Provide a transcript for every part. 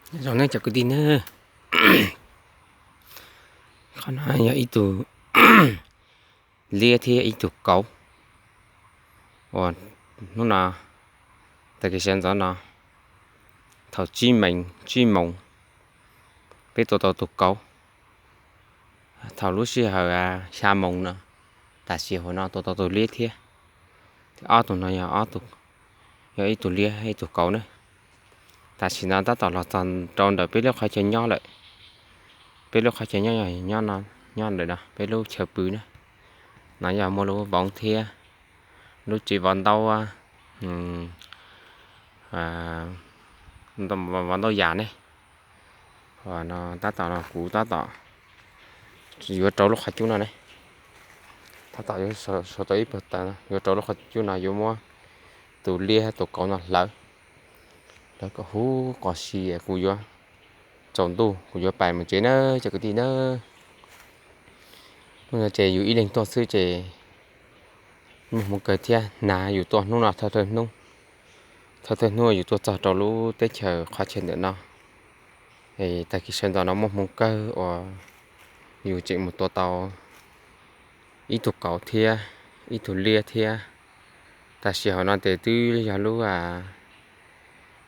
Nyob zoo nej cov kwv tij nawb, qhov no yog ib tug liab thiab ib tug kauv uas hnub no, tag kis sawv ntxov no, thaum tsib mees tsib moos, peb tua tau tus kauv. Thaum lub sij hawm xya moos no, tam sim hauv no tua tau tus liab thiab. Ob tug no yog ib tug liab ib tug kauv na. Tam sim no tab tom los txog rau ntawm peb lub qhov chaw nyob lawm. Peb lub qhov chaw nyob, nyob ntawm no peb lub chaw pw na. No yog muaj lub voov thiab, lub tsev vov ntaub, vov ntaub yas ne. No tab tom, kuv tab tom yuav rau lub qhov cub no ne. Tab tom yuav sau tau ib pawg taws, yuav rau lub qhov cub no yuav muab tus liab tus kauv no hlawv, hlawv kom huv qos si kuv yuav tsaus ntuj kuv yuav pais mus tsev na cov kwv tij na. Hnub no ces yus ib leeg tuaj xwb ces muaj hmoo kawg thiab, nag yus tuaj hnub no thawj thawj hnub, thawj thawj hnub yus tuaj txog rau lub teb chaws qhov chaw ntawm no. Tag kis sawv ntxov no muaj hmoo kawg uas yus tseem mus tua tau ib tug kauv thiab ib tug liab thiab. Tam sim hauv no ces twb yog lub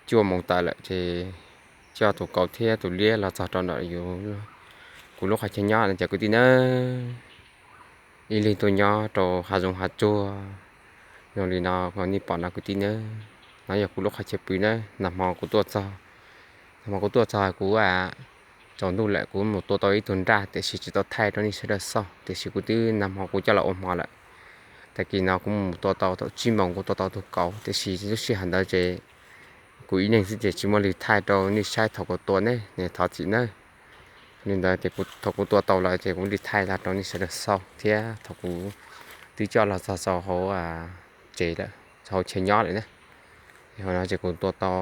cuaj moos tawm lawm ces coj tus kauv thiab tus liab los txog rau ntawm yus, kuv lub qhov chaw nyob no cov kwv tij nawb. Ib leeg tuaj nyob rau hav zoov hav tsuag zoo li no nej pom no kwv tij nawb. No yog kuv lub qhov chaw pw nawb. Nag hmo kuv tuaj txog, nag hmo kuv tuaj txog kuv tsaus ntuj lawm kuv mus tua tau ib tug nraj tiam sis tsis tau thaij rau nej sawv daws xauj, tiam sis kuv twb nag hmo kuv coj los ua hmo lawm. Tag kis no kuv mus tua tau thaum tsib moos kuv tua tau tus kauv tiam sis lub sij hawm ntawd ces kuv ib leeg xwb ces tsis muaj leej thaij rau nej saib thaum kuv tua ne, thov txim nawb. Li ntawd ces thaum kuv tua tau lawm ces kuv li thaij tag rau nej sawv daws xauj thiab thaum kuv twb coj los txog txaus hauv tsev lawm, txog hauv chaw nyob lawm na. Hauv no ces kuv tua tau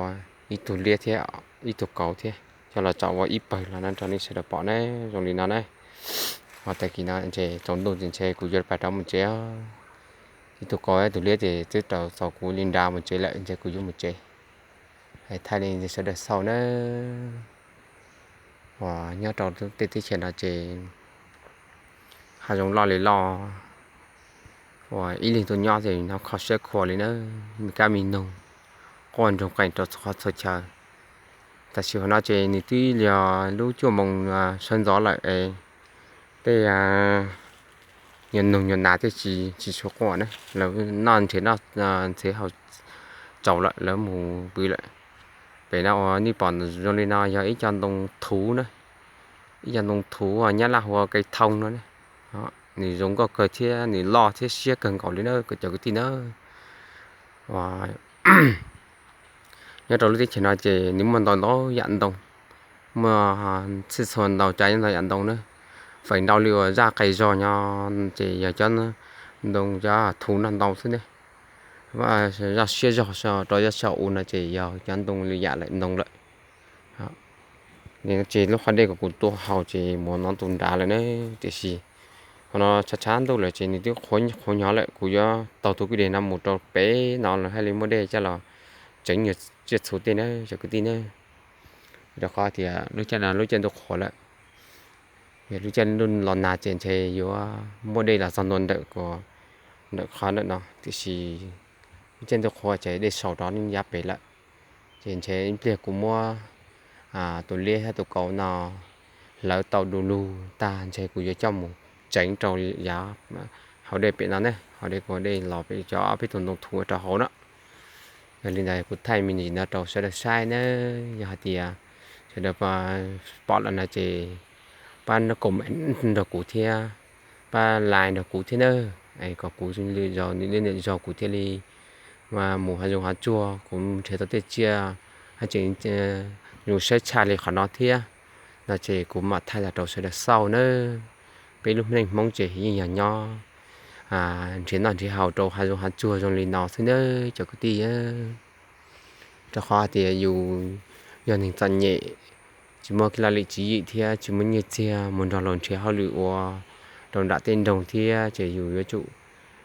ib tug liab thiab ib tug kauv thiab, coj los tso ua ib pawg los no rau nej sawv daws pom na, zoo li no na. Ho tag kis no ces tsaus ntuj ces ntshe kuv yuav pais rov mus tsev. Ib tug kauv ib tug liab ces twb raws txaus kuv li nra mus tsev lawm, ntshe kuv yuav mus tsev. Hais thaij li sawv daws xauj nawb. Uas nyob rau tej teb chaws no ces hav zoov loj li loj, uas ib leeg tuaj nyob ces no kho siab khuav li na, me kab me noog quaj nroog qees rau txhua qhov txhua chaw. Tam sim hauv no ces nws twb yog lub cuaj moos sawv ntxov lawm es tej nyuag noog nyuag nas thiaj tsis tshua quaj na, lawv noj nrhiav noj ntxhiav haus tsaus lawm lawv mus pw lawm. Pem no uas nej pom zoo li no yog ib co ntoo thuv na, ib co ntoo thuv nyab laj hu ua kais thoo no ne. Nws zoo nkauj kawg thiab nws loj thiab siab kawg nkaus li na cov kwv tij na. Nyob rau lub teb chaws no ces nws muaj ntau ntau yam ntoo, muaj txhij txhua ntau cas nyob ntau yam ntoo na. Feem ntau li uas zaj qais zog nyo ces yog cov ntoo cov thuv no ntau xwb ne. Zaj siab zog rau zaj sab u no ces yog cov ntoo li yam lawm ntoo lawm. Ces lub qhov dej kom kuv tuaj haus ces mus no tus nrad lawm na, tiam sis qhov no tshav tshav ntuj lawm ces nws twb qhuav qhuav nyo lawm, kuv yuav taug tus kwj deg no mus rau pem no lawv thiaj li muaj dej coj los tseev nyuag tsiaj txhu tej na cov kwv tij na. Rau qhov tias lub caij no lub caij ntuj qhuav lawm, yog lub caij ntuj los nag ces ntshe yuav muaj dej los txog ntua ntawm, ntawm qhov ntawm no, tiam sis lub caij ntuj qhuav ces dej saum rov yav pem lawm. Ces ntshe ib pliag kuv muab tus liab thiab tus kauv no hlawv tau du lug tag ntshe kuv yuav coj mus tseev rau yav hauv dej pem no ne, hauv dej kuv dej los pem cov peb tus ntoo thuv rau hauv na. Yog li ntawd kuv thaij me ntsis no rau sawv daws saib na, yog hais tias sawv daws pom lawm no ces pab nrog comment nrog kuv thiab, pab like nrog kuv thiab na, kom kuv zoo li zog nws li niam zog kuv thiaj li mus hav zoov hav tsuag kuv nrhiav tau tej tsiaj haj tseem zoo saib tshaj li qhov no thiab no ces kuv mam thaij los rau sawv daws xauj na. Peb lub neej Hmoob ces yeej yog nyob nrhiav noj nrhiav haus rau hav zoov hav tsuag zoo li no xwb na cov kwv tij. Rau qhov hais tias yus yog neeg txom nyem, tsis muaj laj lim tswv yim thiab tsis muaj nyiaj txiag mus nrog luag nrhiav hauj lwm ua rau nram tej nroog thiab ces yus yuav tsum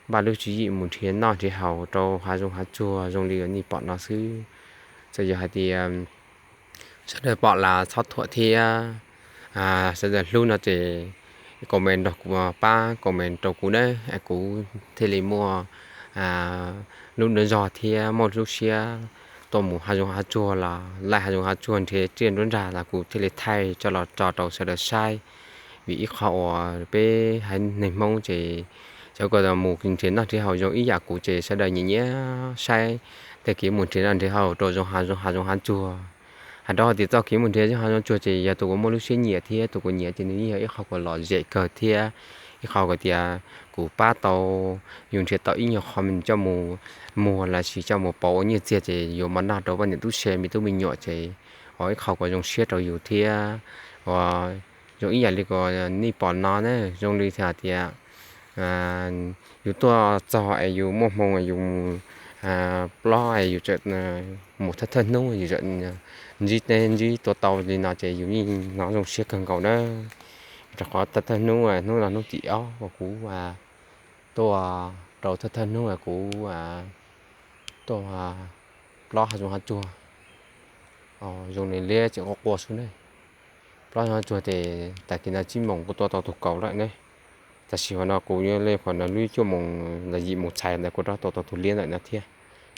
npaj lub tswv yim mus nrhiav noj nrhiav haus rau hav zoov hav tsuag zoo li nej pom no xwb. Txawm yog hais tias sawv daws pom los txhob thuam thiab sawv daws hlub no ces comment nrog kuv, pab comment rau kuv nawb, kuv thiaj li muaj lub nruab zog thiab muaj lub siab tuaj mus hav zoov hav tsuag los laij hav zoov hav tsuag nrhiav tsiaj nruab nrag los kuv thiaj li thaij coj los tso rau sawv daws saib. Vim ib qho uas peb haiv neeg Hmoob ces cov uas mus nrhiav noj nrhiav haus zoo ib yam kuv ces sawv daws nyiam nyiam saib tej kev mus nrhiav noj nrhiav haus rau zoov hav zoov hav zoov hav tsuag. Hais rau hais tias txoj kev mus nrhiav zoov hav zoov tsuag ces yog tus uas muaj lub siab nyiam thiab tus uas nyiam ces nws yeej yog ib qho uas lom zem kawg thiab ib qho uas tias kuv pab tau yus nrhiav tau ib nyuag qho me coj mus muag los sis coj mus pauv ua nyiaj txiag ces yuav mov noj rau poj niam tub se me tub me nyuam ces ua ib qho uas zoo siab rau yus thiab uas zoo ib yam li uas nej pom no na, zoo li hais tias yus tuaj txog es yus muaj hmoo yus mus plob es yus mus thawj thawj hnub yus ntsib neb ntsib tua tau li no ces yus yeej hnov zoo siab kawg nkaus na. Rau qhov thawj thawj hnub, hnub no hnub tim ob uas kuv tuaj rau thawj thawj hnub kuv tuaj plob hav zoov hav tsuag, zoo li liab tseem quaj quaj xwb ne. Plob hav zoov hav tsuag ces tag kis no tsib moos kuv tua tau tus kaus lawm ne. Tam sim hov no kuv yuav li qhov no lub cuaj moos los yim moos txhais ntawd kuv rov tua tau tus liab ntawm no thiab.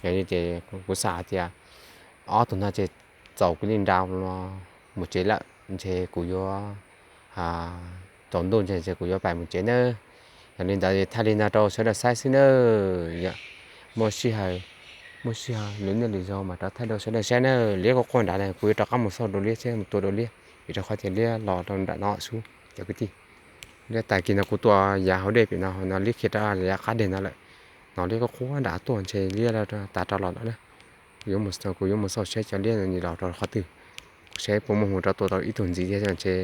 Yog li ces kuv xav hais tias ob tug no ces txaus kuv li nra mus tsev lawm ntshe kuv yuav tsaus ntuj ntshe kuv yuav pais mus tsev nawb. Yog li ntawd thaj li no rau sawv daws saib xwb nawb. Muaj sij hawm, muaj sij hawm lwm hnub lwm zaus mas rov thaij rau sawv daws saib nawb. Liab quaj quaj nrad na kuv yuav rov qab mus xauj dua liab thiab mus tua dua liab vim rau qhov tias liab los rau nram no xwb cov kwv tij. Liab tag kis no kuv tua yav hauv dej pem no no liab khiav rau yav qab deg no lawm. No liab quaj quaj nrad tuaj ntshe liab tas rau los no na. Kuv yuav mus xauj saib cov liab no nws los rau qhov twg. Saib puas muaj hmoo rov tua tau ib tug ntxiv thiab ntshe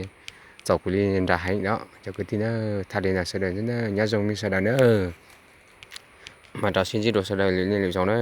txaus kuv li nra heev no cov kwv tij na. Thaj li no sawv daws nyob zoo nej sawv daws na. Mas rov sib ntsib dua sawv daws lwm hnub lwm zaus na.